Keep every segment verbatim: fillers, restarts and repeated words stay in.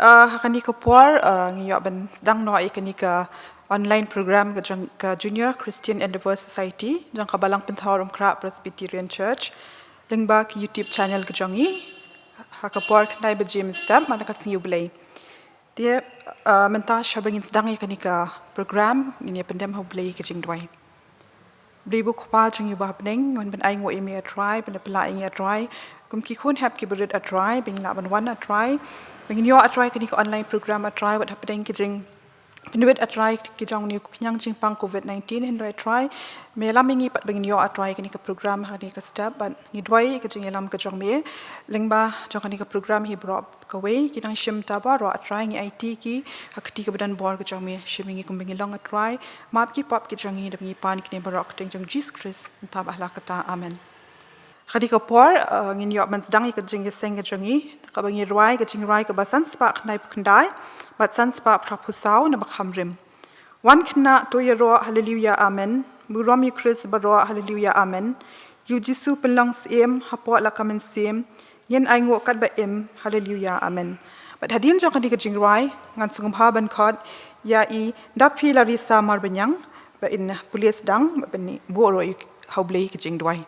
Uh, ha kani ka por, uh, ngi ïoh ban sdang noh ïa kani ka online program ka jong ka Junior Christian Endeavour Society jong ka Balang Pynthor Umkrah Presbyterian Church lyngba ka YouTube channel ka jong ngi ha ka por khyndai baje mynstep man la ka sngi U Blei. Te, uh, mynta shuwa ba ngin sdang ïa kani ka program, ngin ïa pyndem ha U Blei ka jingduwai. Blei bad Kpa jong ngi uba ha bneng, ngi wan ban ainguh ïa me A Trai, ban pynlah ïa ngi A Trai kum ki khun hep ki barit A Trai, ba ngin lah ban wan A Trai, ba ngin ïoh A Trai kani ka online program A Trai, wat hapdeng ki jingpynwit A Trai ki jong kane ka khñiang jingpang covid nineteen, hynrei A Trai me ïalam ïa ngi pat ba ngin ïoh A Trai kani ka program ha kane ka step, bad ngi duwai ka jingïalam ka jong me lyngba jong kane ka program hi baroh kawei. Ki nongshim ta baroh A Trai ngi aiti ki ha ka kti kaba donbor ka jong me. Shim ïa ngi kumba ngi long A Trai, map ki pap ki jong ngi, da ba ngi pan kine baroh ha ka kyrteng jong U Jisu Khrist, mynta bad ha la katta. Amen. Ha kane ka por, uh, ngin ïoh ban sdang ïa ka jingïaseng ka jong ngi, kaba ngi rwai ka jingrwai kaba san spah khyndai phew khyndai bad san spah phra phew saw na ba kham rim. Wan khynnah to ïaroh, haleluya, amen. Burom ïa U Khrist baroh, haleluya, amen. Ïa U Jisu pynlong syiem hapoh la ka mynsiem, ngin ainguh katba im, haleluya, amen. Bad hadien jong kane ka jingrwai, ngan sngewbha ban khot ïa i Daphi Larissa Marbaniang ba in pule sdang, ba in buh ruh ïa ha U Blei ka jingduwai.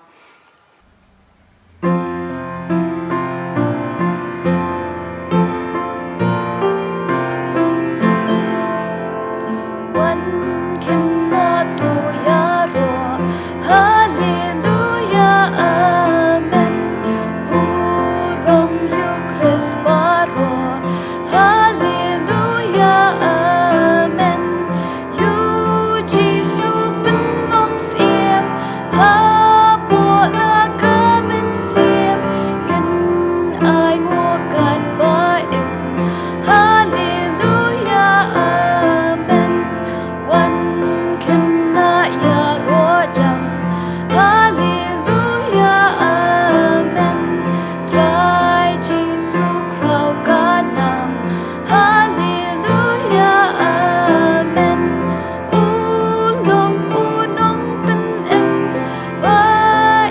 Wan khynnah to ïaroh, haleluya, amen. Burom ïa U Khrist baroh, haleluya, amen. Ïa U Jisu pynlong syiem hapoh la ka mynsiem, ngin ainguh katba im, haleluya, amen. Wan khynnah ïaroh jam, haleluya, amen. Trai Jisu khraw ka nam, haleluya, amen. U long U Nongpynim ba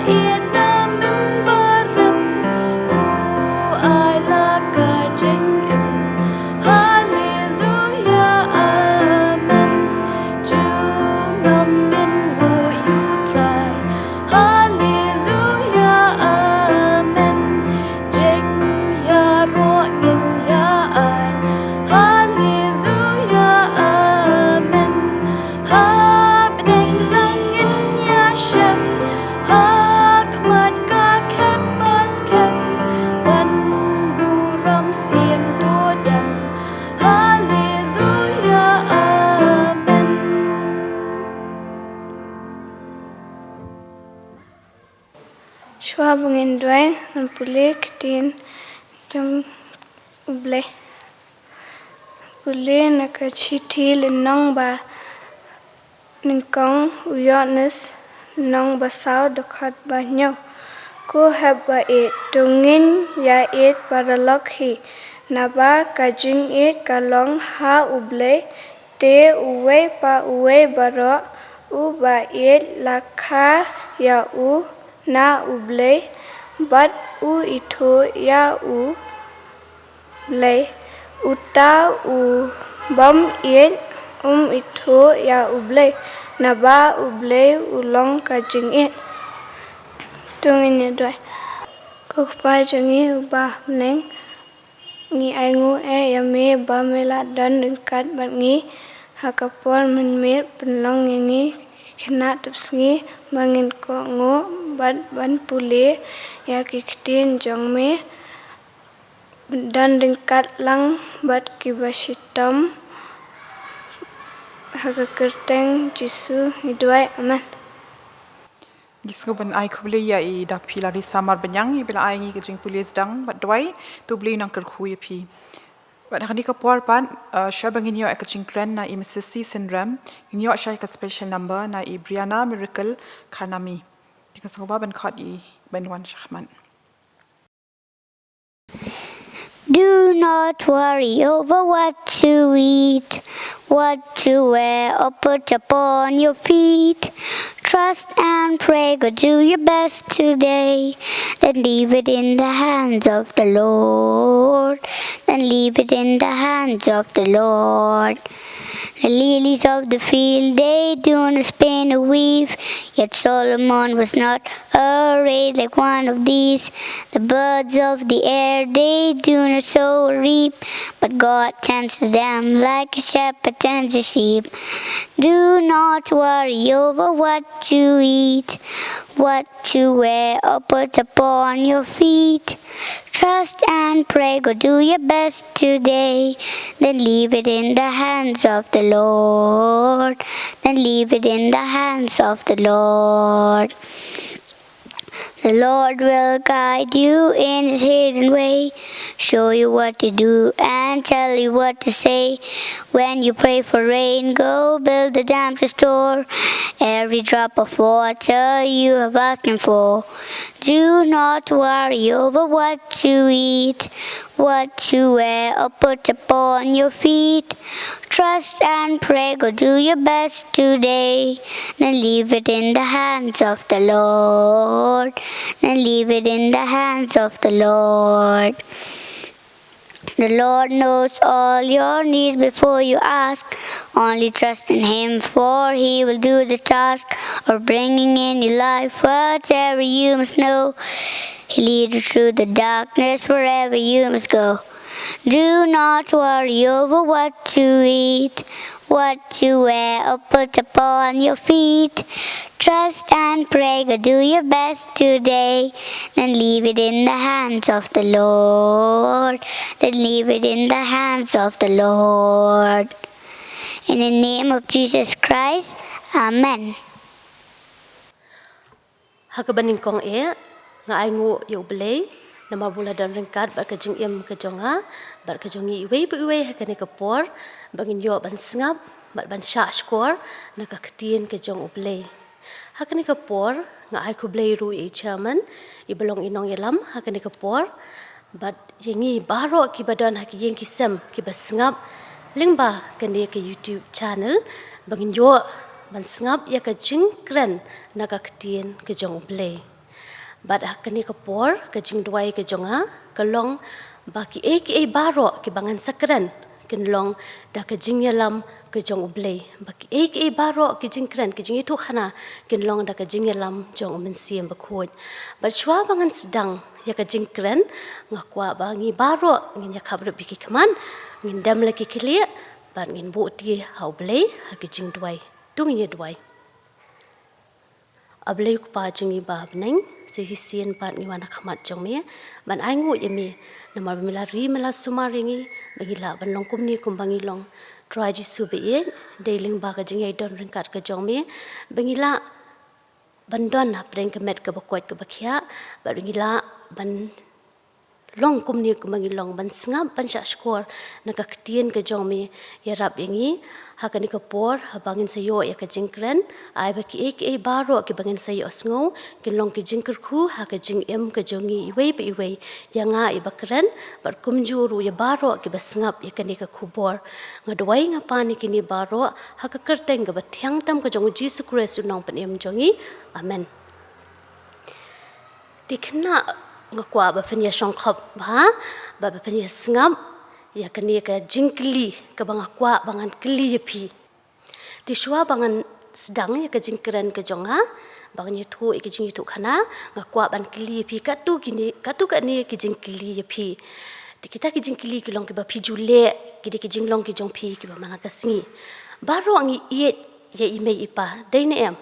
ïeit na mynbarim, u ai la ka jingim, haleluya, amen. Junom ngin nguh ïa U Trai, haleluya, amen. Jingïaroh ngin ïa ai, haleluya, amen. Ha bneng lang ngin ïashem, ha khmat ka khet ba skhem, ban burom syiem to dem, haleluya, amen. Shuwa ba ngin duwai, ngan pule ka ktien jong U Blei. Pule na ka shithi lynnong ba nyngkong u Ïoannis, lynnong ba saw, dkhot ba hynñiew. Ko hep ba ïeit, to ngin ïa ïeit paralok hi, naba ka jingïeit ka long ha U Blei. Te uwei pa uwei baroh uba ïeit la kha ïa u na U Blei, bad u ithuh ïa U Blei. Uta u bym ïeit um ithuh ïa U Blei, naba U Blei u long ka jingïeit. To ngin ïa duwai. Ko Kpa jong ngi uba ha bneng, ngi ainguh eh ïa me ba me la don ryngkat bad ngi ha ka por mynmiet, pynlong ïa ngi ki khynnah tipsngi ba ngin kohnguh bad ban pule ïa ki ktien jong me. Don ryngkat lang bad kiba shitom, ha ka kyrteng Jisu ngi duwai, amen. Ngi sngewbha ban ai khublei ïa i Daphi Larissa Marbaniang iba la ai ngi ka jingpule sdang bad duwai, to U Blei un nang kyrkhu ïa phi. Bad ha kane ka por pat, uh, shuwa ba ngin ïoh ïa ka jingkren na i Missus C Synrem, ngin ïoh shai ka special number na i Brianna Miracle Kharnami. Te ngi sngewbha ban khot i ban wan shakhmat. Do not worry over what to eat, what to wear, or put upon your feet. Trust and pray, go do your best today. Then leave it in the hands of the Lord. Then leave it in the hands of the Lord. The lilies of the field, they do not spin or weave, yet Solomon was not arrayed like one of these. The birds of the air, they do not sow or reap, but God tends to them like a shepherd tends a sheep. Do not worry over what to eat, what to wear, or put upon your feet. Trust and pray, go do your best today. Then leave it in the hands of the Lord. Then leave it in the hands of the Lord. The Lord will guide you in his hidden way, show you what to do, and tell you what to say. When you pray for rain, go build a dam to store every drop of water you have asked him for. Do not worry over what to eat, what to wear, or put upon your feet. Trust and pray, go do your best today. Then leave it in the hands of the Lord. Then leave it in the hands of the Lord. The Lord knows all your needs before you ask. Only trust in him, for he will do the task of bringing in your life whatever you must know. He lead you through the darkness wherever you must go. Do not worry over what to eat, what to wear, or put upon your feet. Trust and pray, go do your best today. Then leave it in the hands of the Lord. Then leave it in the hands of the Lord. In the name of Jesus Christ, Amen. Ha kaba nyngkong eh, nga ainguh ïa U Blei namar ba u la don ryngkat bad ka jingim ka jong nga bad ka jong ngi iwei pa iwei ha kane ka por, ba ngin ïoh ban sngap bad ban shah shkor na ka ktien ka jong U Blei. Ha kane ka por, nga ai khublei ruh ïa i chairman, i ba long i nongïalam ha kane ka por, bad ïa ngi baroh kiba don ha ki ïing ki sem kiba sngap lyngba kane ka YouTube channel, ba ngin ïoh ban sngap ïa ka jingkren na ka ktien ka jong U Blei. Bad ha kane ka por, ka jingduwai ka jong nga ka long ba kiei kiei baroh kiba ngan sa kren kin long da ka jingïalam ka jong U Blei. Ba kiei kiei baroh ki jingkren, ki jingïathuhkhana kin long da ka jingïalam jong U Mynsiem Bakhuid. Bad shuwa ba ngan sdang ïa ka jingkren, nga kwah ba ngi baroh ngin ïa khaprip ïa ki khmat, ngin dem la ki khlieh bad ngin buh ti ha U Blei ha ki jingduwai. To ngin ïa duwai. A Blei U Kpa jong ngi ba ha bneng, sa shisien pat ngi wan ha khmat jong me ban ainguh ïa me, namar ba me la ri, me la sumar ïa ngi ba ngi lah ban long kumne kumba ngi long. Trai Jisu ba ïeit, dei lyngba ka jingïaidon ryngkat ka jong me ba ngi lah ban don hapdeng ka met kaba koit kaba khiah, bad ba ngi lah ban long kumne kumba ngi long, ban sngap ban shah shkor na ka ktien ka jong me. Ïarap ïa ngi ha kane ka por, haba ngin sa ïoh ïa ka jingkren, ai ba kiei kiei baroh kiba ngin sa ïohsngew kin long ki jingkyrkhu ha ka jingim ka jong ngi iwei pa iwei, ïa nga iba kren bad kumjuh ruh ïa baroh kiba sngap ïa kane ka khubor. Nga duwai, nga pan ïa kine baroh ha ka kyrteng kaba thiang tam ka jong U Jisu Khrist, U Nongpynim jong ngi. Amen. Te khynnah, nga kwah ba phin ïa shongkhop bha, ba, ba phin ïa sngap ïa kane ka jingkylli kaba nga kwah ba ngan kylli ïa phi. Te shuwa ba ngan sdang ïa ka jingkren ka jong nga, ba ngan ïathuh ïa ka jingïathuhkhana, nga kwah ban kylli ïa phi katto kine, katto katne ki jingkylli ïa phi. Te kita ki jingkylli ki long kiba phi ju leh, ki dei ki jinglong ki jong phi kiba man la ka sngi. Baroh ngi ïeit ïa i mei i pa, dei ne em?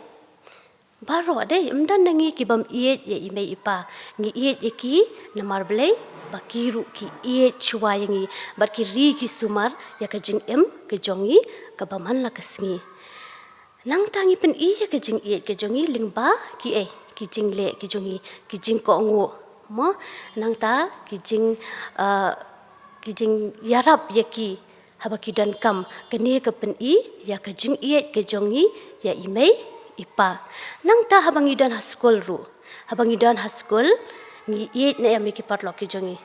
Baroh dei, ym don na ngi ki bym ïeit ïa i mei i pa. Ngi ïeit ïa ki namar Blei, ba ki ruh ki ïeit shuwa ïa ngi, bad ki ri ki sumar ïa ka jingim ka jong ngi kaba man la ka sngi. Nangta ngi pyni ïa ka jingïeit ka jong ngi lyngba kiei, ki jingleh ki jong ngi, ki jingkohnguh, mo, nangta ki jing, ah, ki jingïarap ïa ki haba ki donkam. Kane ka pyni ïa ka jingïeit ka jong ngi ïa i mei i pa. Nangta haba ngi don ha skul ruh, haba ngi don ha skul, ngi ïeit ne em ïa ki paralok ki jong ngi?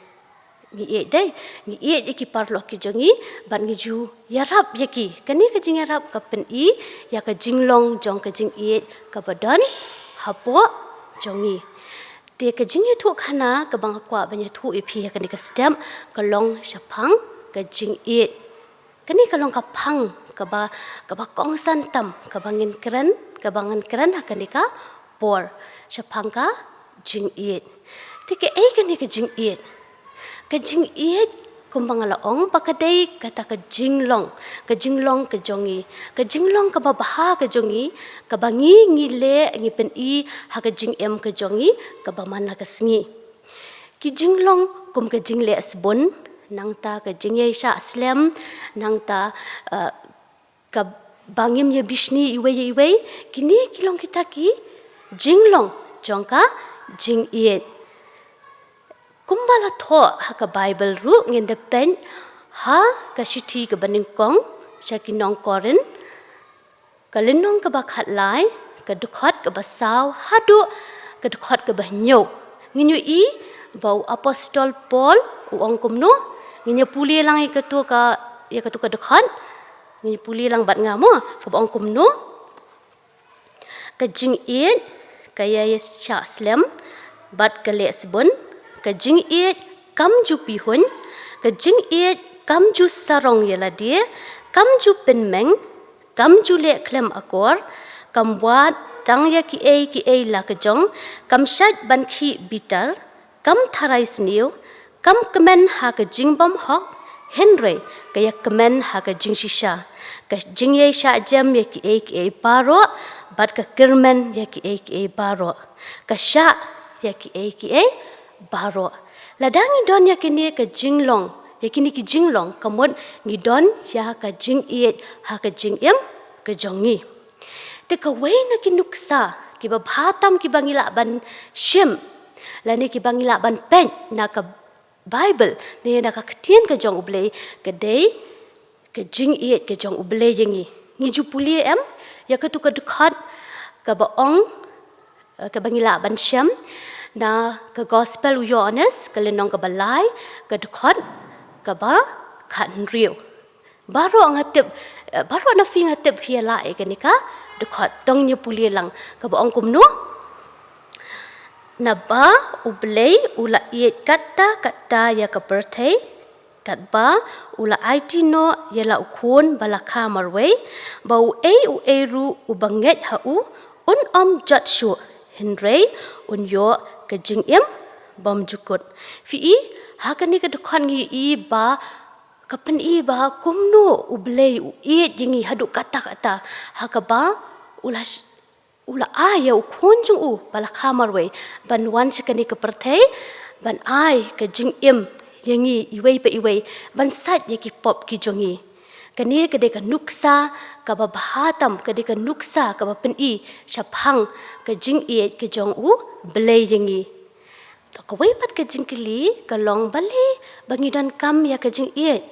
ngi ïeit dei, ngi ïeit ïa ki paralok ki jong ngi, bad ngi ju ïarap ïa ki. Kane ka jingïarap ka pyni ïa ka jinglong jong ka jingïeit kaba don hapoh jong ngi. Te ka jingïathuhkhana kaba nga kwah ban ïathuh ïa phi ha kane ka step ka long shaphang ka jingïeit. Kane ka long ka phang kaba, kaba kongsan tam, kaba ngin kren, kaba ngin kren ha kane ka por, shaphang ka jingïeit. Te kaei kane ka jingïeit? Ka jingïeit, kumba nga la ong, ba ka dei kata ka jinglong, ka jinglong ka jong ngi, ka jinglong kaba bha ka jong ngi, kaba ngi, ngi leh, ngi pyni ha ka jingim ka jong ngi kaba man la ka sngi. Ki jinglong kum ka jingleh sbun, nangta ka jingïaishah slem, nangta, eh, kaba ngim ïabishni iwei ïa iwei, kine ki long kita ki jinglong jong ka jingïeit. Kumba la thoh ha ka Baibl ruh, ngin da peit ha ka shithi kaba nyngkong sha ki nong Korinth, ka lynnong kaba khatlai, ka dkhot kaba saw haduh ka dkhot kaba hynñiew. Ngin ïohi ba u apostol Paul u ong kumno? Ngin ïa pule lang ïa katu ka, ïa katu ka dkhot. Ngin ïa pule lang bad nga mo, kaba ong kumno? Ka jingïeit ka ïaishah slem bad ka leh sbun, ka jingïeit kam ju pihuiñ, ka jingïeit kam ju sarong ïa lade, kam ju pynmeng, kam ju leh khlem akor, kam wad tang ïa kiei kiei la ka jong, kam shait ban khih bitar, kam tharai sniew, kam kmen ha ka jingbymhok, hynrei ka ïakmen ha ka jingshisha. Ka jingïaishah jem ïa kiei kiei baroh, bad ka kyrmen ïa kiei kiei baroh. Ka shah ïa kiei kiei baroh. Lada ngi don ïa kine ka jinglong, ïa kine ki jinglong, ka mut ngi don ïa ka jingïeit ha ka jingim ka jong ngi. Te kawei na ki nuksa kiba bha tam kiba ngi lah ban shim, lane kiba ngi lah ban peit na ka Baibl, ne na ka ktien ka jong U Blei, ka dei ka jingïeit ka jong U Blei ïa ngi. Ngi ju pule em ïa katu ka dkhot kaba ong, eh, kaba ngi lah ban shem na ka Gospel u Ïoannis, ka lynnong kaba lai, ka dkhot kaba khathynriew. Baroh nga tip, eh, baroh na phi nga tip phi ïa lah ïa kane ka dkhot. To ngin ïa pule lang, kaba ong kumno? Naba U Blei u la ïeit katta katta ïa ka pyrthei, katba u la aiti noh ïa la u Khun ba la kha marwei, ba uei uei ruh uba ngeit ha u un ym jot shuh, hynrei un ïoh ka jingim bymjukut. Phi i, ha kane ka dkhot ngi i ba ka pyni ba kumno U Blei u ïeit ïa ngi haduh katta katta, ha kaba u la sh-, u la ai ïa u Khun jong u ba la kha marwei ban wan sha kane ka pyrthei, ban ai ka jingim ïa ngi iwei pa iwei, ban sait ïa ki pop ki jong ngi. Kane ka dei ka nuksa kaba bha tam, ka dei ka nuksa kaba pyni shaphang ka jingïeit ka jong U Blei ïa ngi. To kawei pat ka jingkylli ka long, balei ba ngi donkam ïa ka jingïeit?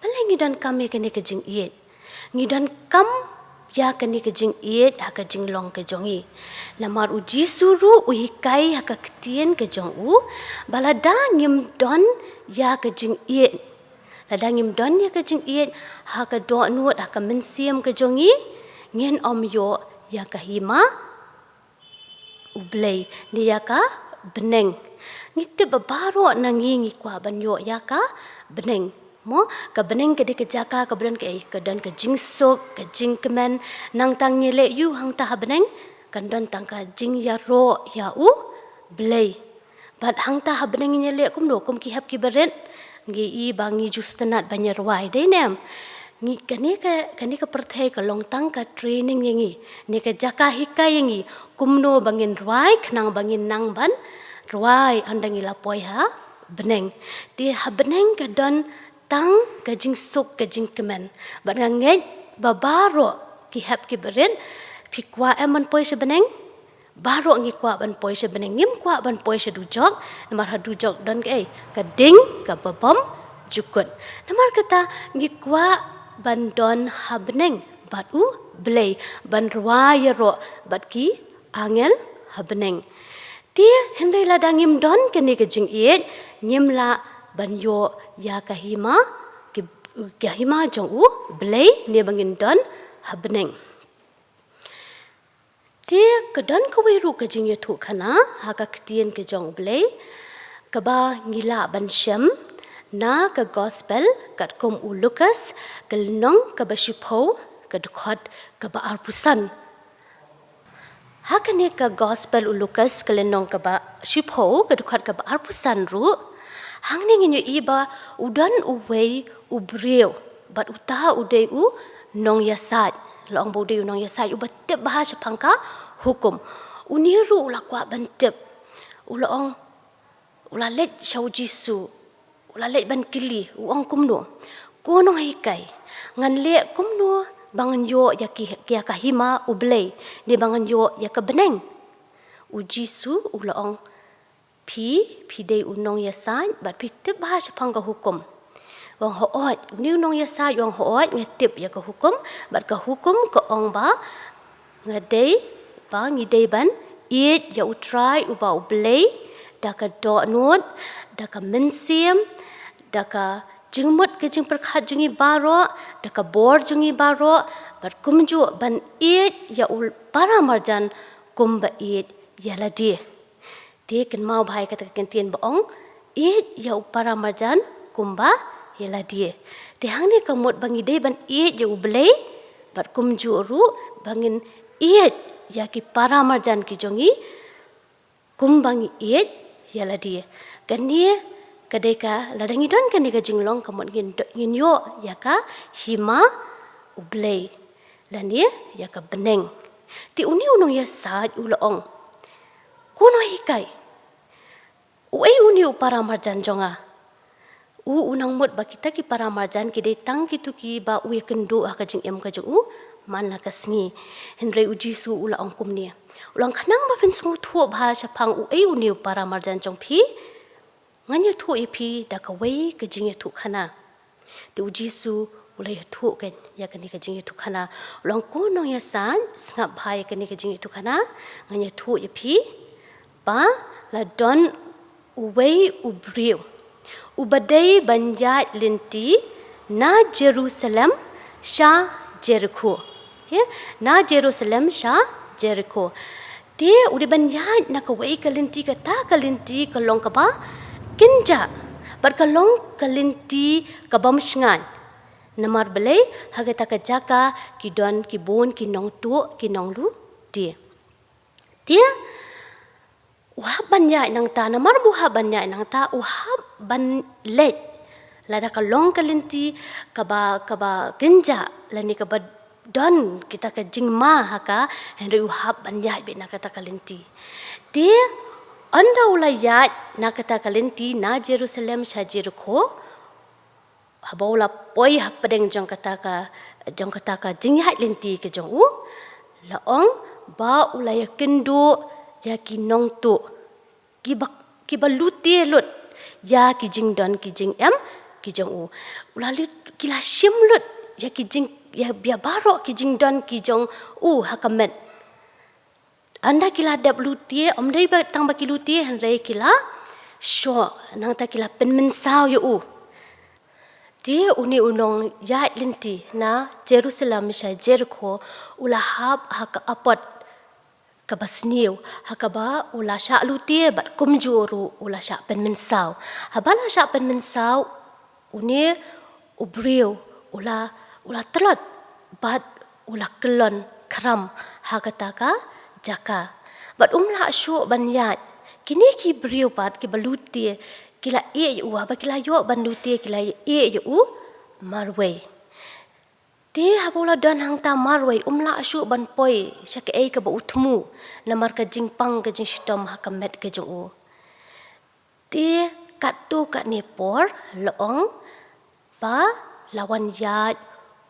Balei ngi donkam ïa kane ka jingïeit? Ngi donkam ïa kane ka jingïeit ha ka jinglong ka jong ngi. Namar U Jisu ruh u hikai ha ka ktien ka jong u ba lada ngim don ïa ka jingïeit, lada ngim don ïa ka jingïeit ha ka dohnud, ha ka mynsiem ka jong ngi, ngin ym ïoh ïa ka hima U Blei, ne ïa ka bneng. Ngi tip ba baroh na ngi ngi kwah ban ïoh ïa ka bneng. Mo, ka bneng ka dei ka jaka kaba don kaei, ka don ka jingsuk, ka jingkmen. Nangta ngi leh ïa u hangta ha bneng, kan don tang ka jingïaroh ïa U Blei. Bad hangta ha bneng ngin ïaleh kumno, kum ki hep ki barit? Ngi i ba ngi ju sngewtynnat ban ïa rwai, dei ne em? Ngi, kane ka, kane ka pyrthei ka long tang ka training ïa ngi, ne ka jaka hikai ïa ngi kumno ba ngin rwai, khnang ba ngin nang ban rwai ynda ngi la poi ha bneng. Te ha bneng ka don tang ka jingsuk, ka jingkmen. Bad nga ngeit ba baroh ki hep ki barit, phi kwah em ban poi sha bneng? Baroh ngi kwah ban poi sha bneng, ngim kwah ban poi sha dujok, namar ha dujok don kaei, ka ding kaba bymjukut. Namar kata ngi kwah ban don ha bneng bad U Blei, ban rwai ïaroh bad ki angel ha bneng. Te hynrei lada ngim don kane ka jingïeit, ngim lah ban ïoh ïa ka hima, ki, ka hima jong U Blei ne ba ngin don ha bneng. Te ka don kawei ruh ka jingïathuhkhana ha ka ktien ka jong U Blei, kaba ngi lah ban shem na ka gospel katkum u Lukas, ka lynnong kaba shiphew, ka dkhot kaba arphew san. Ha kane ka gospel u Lukas, ka lynnong kaba shiphew, ka dkhot kaba arphew san ruh, hangne ngin ïohi ba u don uwei u briew, bad uta u dei u nongïasaid. La ong ba u dei u nongïasaid uba tip bha shaphang ka hukum. Une ruh u la kwah ban tip. U la ong, u la leit sha u Jisu, u la leit ban kylli, u ong kumno, "Ko nonghikai, ngan leh kumno ba ngan ïoh ïa ki, ïa ka hima U Blei, ne ba ngan ïoh ïa ka bneng?" U Jisu u la ong, "Phi, phi dei u nongïasaid bad phi tip bha shaphang ka hukum." U ong, "Hooid." Une u nongïasaid u ong, "Hooid, nga tip ïa ka hukum, bad ka hukum ka ong ba nga dei, ba ngi dei ban ïeit ïa U Trai uba U Blei da ka dohnud, da ka mynsiem, da ka jingmut ka jingpyrkhat jong ngi baroh, da ka bor jong ngi baroh, bad kumjuh ban ïeit ïa u paramarjan kumba ïeit ïa lade." Te kynmaw bha ïa kata ka kyntien ba ong, "Ïeit ïa u paramarjan kumba ïa lade." Te hangne ka mut ba ngi dei ban ïeit ïa U Blei, bad kumjuh ruh ba ngin ïeit ïa ki paramarjan ki jong ngi kumba ngi ïeit ïa lade. Kane ka dei ka, lada ngi don kane ka jinglong, ka mut ngin do-, ngin ïoh ïa ka hima U Blei, lane ïa ka bneng. Te une u nongïasaid u la ong, "Ko nonghikai, uei une u paramarjan jong nga?" U, u nang mut ba kita ki paramarjan ki dei tang kito kiba u ïakynduh ha ka jingim ka jong u man la ka sngi. Hynrei u Jisu u la ong kumne. U la ong, "Khnang ba phin sngewthuh bha shaphang uei une u paramarjan jong phi, ngan ïathuh ïa phi da kawei ka jingïathuhkhana." Te u Jisu u la ïathuh ka, ïa kane ka jingïathuhkhana. U la ong, "Ko nongïasaid, sngap bha ïa kane ka jingïathuhkhana, ngan ïathuh ïa phi, ba la don uwei u briew uba dei ban ïaid lynti na Jerusalem sha Jerikho." Okay? Na Jerusalem sha Jerikho. Te u dei ban ïaid na kawei ka lynti, kata ka lynti ka long kaba kynjah, bad ka long ka lynti kaba mynsngaid. Namar balei? Ha kata ka jaka ki don ki bun ki nongtuh, ki nonglute. Te u hap ban ïaid nangta, namar ba u hap ban ïaid nangta, u hap ban leit. Lada ka long ka lynti kaba, kaba kynjah, lane kaba don kita ka jingma ha ka, hynrei u hap ban ïaid beit na kata ka lynti. Te ynda u la ïaid na kata ka lynti na Jerusalem sha Jerikho, haba u la poi hapdeng jong kata ka, jong kata ka jingïaid lynti ka jong u, la ong ba u la ïakynduh ïa ki nongtuh, kiba, kiba lute lut ïa ki jingdon ki jingem ki jong u. U la lut, ki la shim lut ïa ki jing, ïa, ïa baroh ki jingdon ki jong u ha ka met. Ynda ki la dep lute, ym dei ba tang ba ki lute, hynrei ki la shoh, nangta ki la pynmynsaw ïa u. Te une u nongïaid lynti na Jerusalem sha Jerikho, u la hap ha ka apot kaba sniew, ha kaba u la shah lute bad kumjuh ruh u la shah pynmynsaw. Haba la shah pynmynsaw, une u briew u la, u la tlot bad u la kyllon khram ha kata ka jaka. Bad um lah shuh ban ïaid. Kine ki briew pat kiba lute ki la ïeh ïa u, haba ki la ïoh ban lute ki la ïeh ïa u marwei. Te haba u la don hangta marwei, um lah shuh ban poi sha kaei kaba u thmu, namar ka jingpang ka jingshitom ha ka met ka jong u. Te katto katne por la ong ba la wan ïaid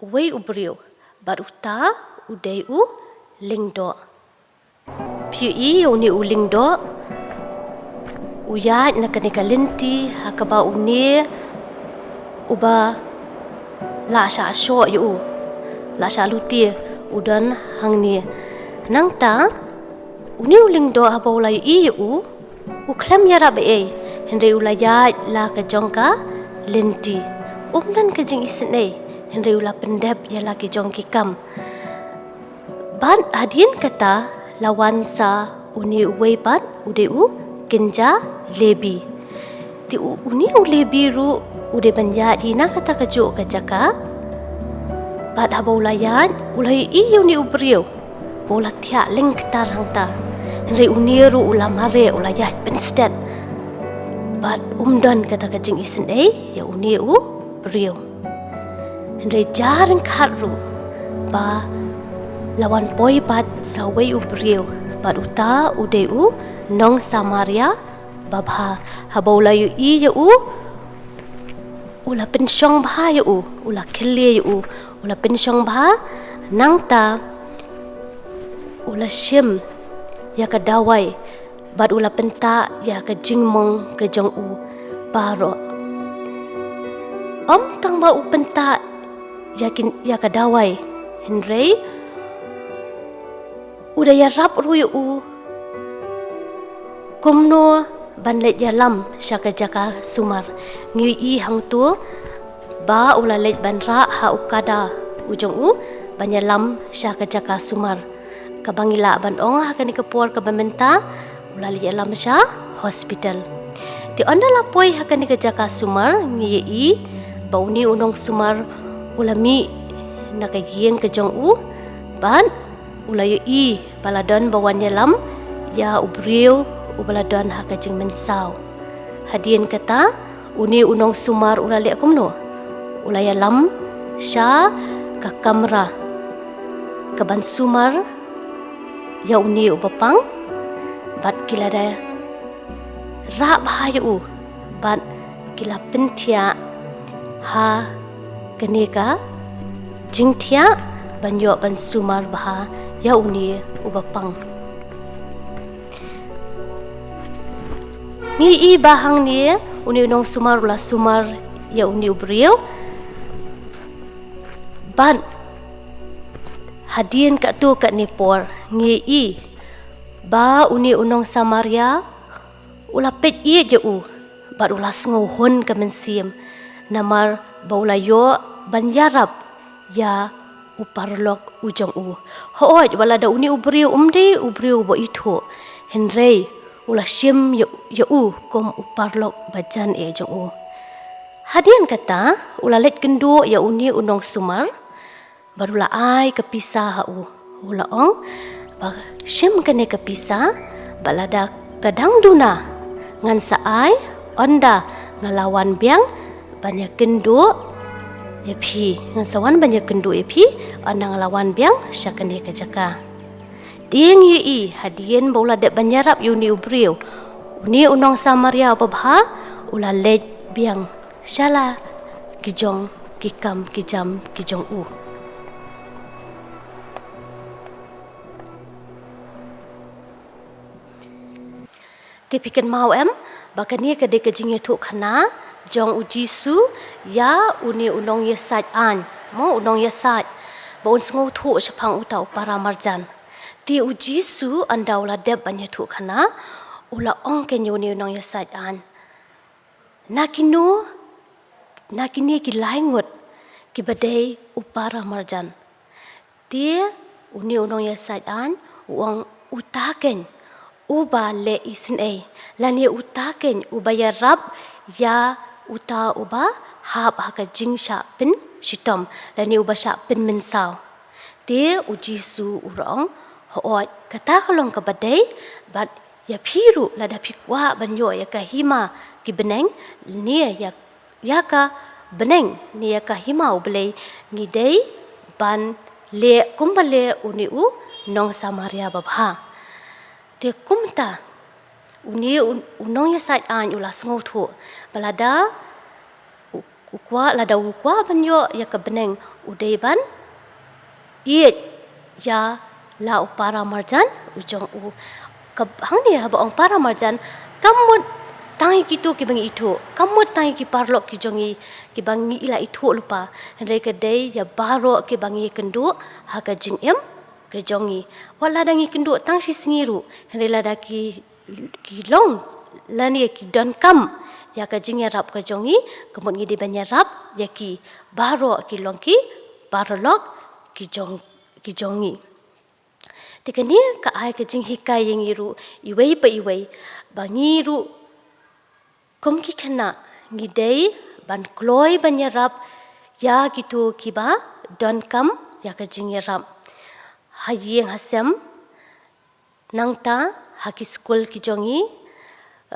uwei u briew, bad uta u dei u lyngdoh. Phi ïohi, une u lyngdoh u ïaid na kane ka lynti ha kaba une uba la shah shoh ïa u, la shah lute, u don hangne. Nangta une u lyngdoh haba u la ïohi ïa u, u khlem ïarap ei ei, Hynrei u la ïaid la ka jong ka lynti. Um don ka jingisynei, hynrei u la pyndep ïa la ki jong ki kam. Bad hadien kata la wan sa une uwei pat, u dei u kynja Lebi. Te u, une u Lebi ruh u dei ban ïaid hi na kata kajuh ka jaka. Bad haba u la ïaid, u la ïohi ïa une u briew ba u la thiah lyngktar hangta. Hynrei une ruh u la mareh, u la ïaid pynstet. Bad um don kata ka jingisynei ïa une u briew. Hynrei jia ryngkat ruh ba la wan poi pat sa uwei u briew, bad uta u dei u nong Samaria babha. Haba u la ïohi ïa u, u la pynshong bha ïa u, u la khylliew ïa u, u la pynshong bha. Nangta u la shim ïa ka dawai bad u la pyntah ïa ka jingmong ka jong u baroh. Ym tang ba u pyntah ïa ki, ïa ka dawai, hynrei u da ïarap ruh ïa u kumno ban leit ïalam sha ka jaka sumar. Ngi ïohi hangto ba u la leit ban rah ha u kada u jong u ban ïalam sha ka jaka sumar. Kaba ngi lah ban ong ha kane ka por kaba mynta, u la leit ïalam sha hospital. Te ynda la poi ha kane ka jaka sumar, ngi ïohi ba une u nongsumar u la mih na ka ïing ka jong u, bad u la ïohi ba la don ba wan ïalam ïa u briew uba la don ha ka jingmynsaw. Hadien kata, une u nongsumar u la leh kumno? U la ïalam sha ka kamra kaban sumar ïa une uba pang, bad ki la da rah bha ïa u, bad ki la pynthiah ha kane ka jingthiah ban ïoh ban sumar bha ïa une uba pang. Ngi ïohi ba hangne une u nongsumar u la sumar ïa une u briew. Bad hadien katto katne por ngi ïohi ba une u nong Samaria u la peit ïeit ïa u, bad u la sngew hun ka mynsiem, namar ba u la ïoh ban ïarap ïa u paralok u jong u. Hooid, wat lada une u briew um dei u briew ba ithuh, hynrei u la shim ïa, ïa u kum u paralok ba jan eh jong u. Hadien kata, u la leit kynduh ïa une u nongsumar, bad u la ai ka pisa ha u. U la ong ba, "Shim kane ka pisa, bad lada ka dang duna, ngan sa ai, ynda nga la wan biang ban ïakynduh ïa phi, ngan sa wan ban ïakynduh ïa phi, ynda nga la wan biang sha kane ka jaka." Te ngi ïohi hadien ba u la dep ban ïarap ïa une u briew, une u nong Samaria uba bha, u la leit biang sha la ki jong ki kam ki jam ki jong u. Te phi kynmaw em ba kane ka dei ka jingïathuhkhana jong u Jisu ïa une u nongïasaid aiñ, mo, u nongïasaid ba un sngewthuh shaphang uta u para marjan. Te u Jisu ynda u la dep ban ïathuhkhana, u la ong kein ïa une u nongïasaid aiñ, "Na kino na kine ki lai ngut kiba dei u para marjan?" Te une u nongïasaid aiñ u ong, "Uta kein uba leh isynei, lane uta kein uba ïarap ïa uta uba hap ha ka jingshah pynshitom, lane uba shah pynmynsaw." Te u Jisu u ong, "Hooid, kata ka long kaba dei, bad ïa phi ruh, lada phi kwah ban ïoh ïa ka hima ki bneng, ne ïa, ïa ka bneng ne ïa ka hima U Blei, ngi dei ban leh kumba leh une u nong Samaria babha." Te kumta une u, u nongïasaid aiñ u la sngewthuh ba lada u, u kwah, lada u kwah ban ïoh ïa ka bneng, u dei ban ïeit ïa la u para marjan u jong u. Ka, hangne haba ong para marjan, kam mut tang ïa kito kiba ngi ithuh, kam mut tang ïa ki paralok ki jong ngi kiba ngi la ithuh lypa, hynrei ka dei ïa baroh kiba ngi kynduh ha ka jingim ka jong ngi. Wat lada ngi kynduh tang shi sngi ruh, hynrei lada ki, ki long lane ki donkam ïa ka jingïarap ka jong ngi, ka mut ngi dei ban ïarap ïa ki baroh ki long ki paralok ki jong, ki jong ngi. Te kane ka ai ka jinghikai ïa ngi ruh iwei pa iwei, ba ngi ruh kum ki khynnah ngi dei ban kloi ban ïarap ïa kito kiba donkam ïa ka jingïarap. Ha ïing ha sem, nangta ha ki skul ki jong ngi,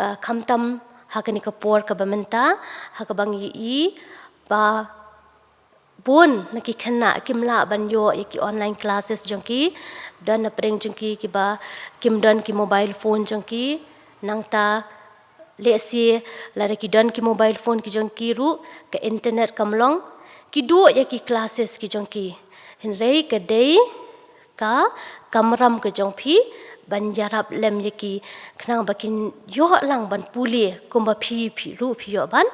eh, khamtam ha kane ka por kaba mynta, ha kaba ngi i ba bun na ki khynnah kim lah ban ïoh ïa ki online classes jong ki, don na pdeng jong ki kiba kim don ki mobile phone jong ki, nangta lehse lada ki don ki mobile phone ki jong ki ruh, ka internet kam long, ki duh ïa ki classes ki jong ki. Hynrei ka dei ka kamram ka jong phi ban ïarap lem ïa ki, khnang ba kin ïoh lang ban pule kumba phi, phi ruh phi ïoh ban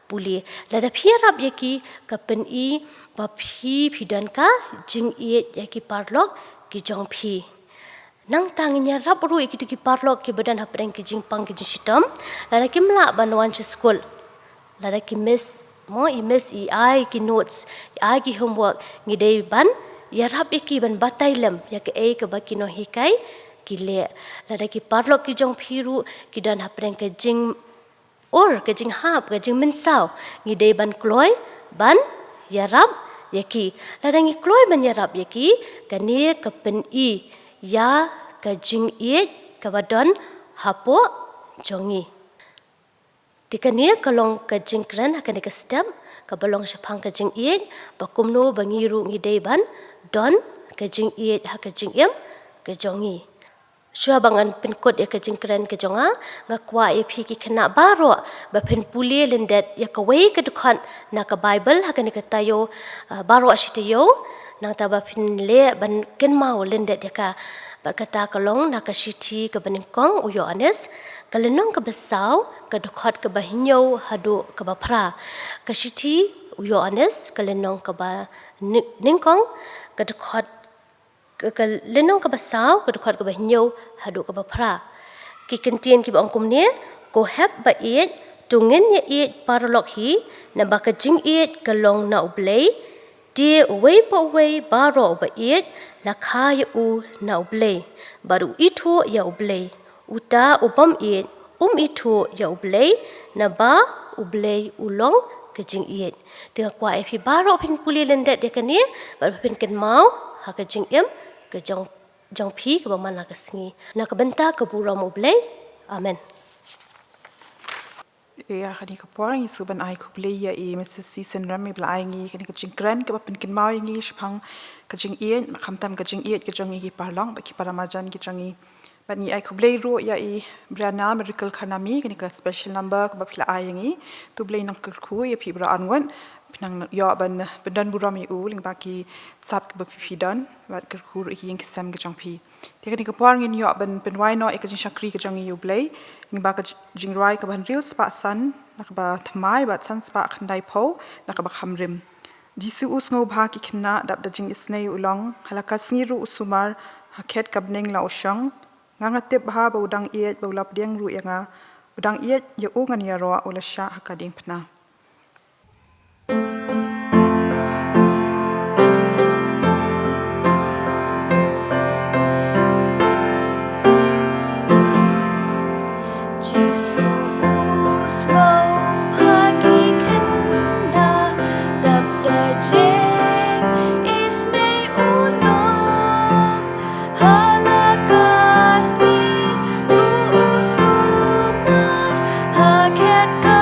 pule. Lada phi ïarap ïa ki, ka pyni ba phi, phi don ka jingïeit ïa ki paralok ki jong phi. Nangta ngin ïarap ruh ïa kito ki paralok kiba don hapdeng ki jingpang ki jingshitom, lada kim lah ban wan sha skul, lada ki miss, mo, i miss, i ai ki notes, i ai ki homework, ngi dei ban ïarap ïa ki ban batai lem ïa kaei kaba ki nonghikai ki leh. Lada ki paralok ki jong phi ruh ki don hapdeng ka jing ur, ka jinghap, ka jingmynsaw, ngi dei ban kloi ban ïarap ïa ki. Lada ngi kloi ban ïarap ïa ki, kane ka pyni ïa ka jingïeit kaba don hapoh jong ngi. Te kane ka long ka jingkren ha kane ka step, kaba long shaphang ka jingïeit, ba kumno ba ngi ruh ngi dei ban don ka jingïeit ha ka jingim ka jong ngi. Shuwa ba ngan pynkut ïa ka jingkren ka jong nga, nga kwah ïa phi ki khynnah baroh ba phin pule lyndet ïa kawei ka dkhot na ka Baibl ha kane ka taïew, ah, baroh shi taïew, nangta ba phin leh ban kynmaw lyndet ïa ka. Bad kata ka long na ka shithi kaba nyngkong u Ïoannis, ka lynnong kaba saw, ka dkhot kaba hynñiew haduh kaba phra. Ka shithi u Ïoannis, ka lynnong kaba ny-, nyngkong, ka dkhot ka, ka lynnong kaba saw, ka dkhot kaba hynñiew haduh kaba phra. Ki kyntien kiba ong kumne: Ko hep ba ïeit, to ngin ïa ïeit paralok hi, naba ka jingïeit ka long na U Blei. Te uwei pa uwei baroh uba ïeit, la kha ïa u na U Blei, bad u ithuh ïa U Blei. Uta u bym ïeit um ithuh ïa U Blei, naba U Blei u long ka jingïeit. Te nga kwah ïa phi baroh phin pule lyndet ïa kane, bad phin kynmaw ha ka jingim ka jong, jong phi kaba man la ka sngi. Na ka bynta ka burom U Blei. Amen. Ïa kane ka por ngi shu ban ai khublei ïa i Mrs C Synram iba la ai ngi kane ka jingkren kaba pynkynmaw ïa ngi shaphang ka jingïeit, khamtam ka jingïeit ka jong ngi ki paralok bad ki para marjan ki jong ngi. Bad ngi ai khublei ruh ïa i Brianna Miracle Kharnami, kane ka special number kaba phi la ai ïa ngi. To Blei nang kyrkhu ïa phi baroh arngut, phi nang ïoh ban pyndon burom ïa u lyngba ki sap kiba phi, phi don, bad kyrkhu ruh ïa ki ïing ki sem ki jong phi. Te kane ka por ngin ïoh ban pynwai noh ïa ka jingshakri ka jong ngi ïa U Blei, lyngba ka jingrwai kaba hynriew spah san na kaba thymmai bad san spah khyndaiphew na kaba kham rim. Jisu u sngewbha ki khynnah, dap da jingisynei u long, ha la ka sngi ruh u sumar, ha khet ka bneng la u shong. Nga, nga tip bha ba u dang ïeit, ba u la pdiang ruh ïa nga. U dang ïeit ïa u ngan ïaroh, u la shah ha ka diengphna. Jisu u sngewbha ki khynnah, dap da jingisynei u long, ha la ka sngi ruh u sumar, ha khet ka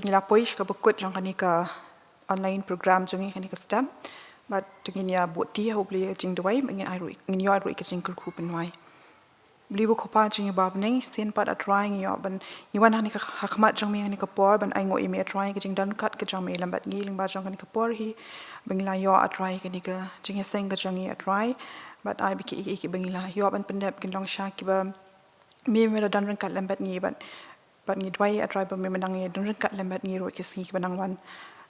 Ngi la poi sha kaba kut jong kane ka online program jong ngi, kane ka step. Bad to ngin ïa bud ti ha U Blei ka jingduwai, ngin ai ruh, ngin ïoh ruh ka jingkyrkhu pynwai. Bli ba khupa jong ngi ba bneng, sien pat A Trai ngi ïoh ban, ngi wan ha kane ka, ha khmat jong me ha kane ka por ban ainguh ïa me A Trai, ka jingdon ryngkat ka jong me lem bad ngi lyngba jong kane ka por hi, ba ngi la ïoh A Trai kane ka jingïaseng ka jong ngi A Trai. Bad ai ba ki, ki, ki ba ngi la ïoh ban pyndep kin long sha kiba me, me la don ryngkat lem bad ngi bad, bad ngi duwai A Trai ba me mynta ngi don ryngkat lem bad ngi ruh ki sngi kiba nang wan.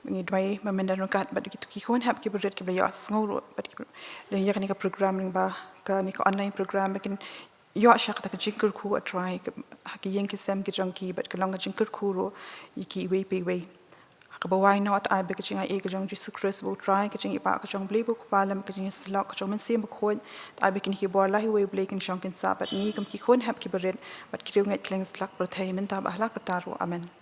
Ngi duwai ba me don ryngkat bad ki, ki khun hep kiba rit kiba la ïohsngew ruh bad ki, leh ïa kane ka program lyngba kane ka online program ba kin ïoh sha kata ka jingkyrkhu A Trai, ka, ha ki ïing ki sem ki jong ki bad ka long ka jingkyrkhu ruh ïa ki iwei pa iwei. Ha kaba wai noh, to ai ba ka jingaiei ka jong Jisu Khrist ba U Trai, ka jingïeit ka jong U Blei ba khupa lem ka jingïasyllok ka jong U Mynsiem Bakhuid, to ai ba kine ki bor la hi wei U Blei kin shong kin sah bad ngi kum ki khun hep kiba rit bad ki riewngeit kylleng satlak pyrthei mynta bad ha la katta ruh. Amen.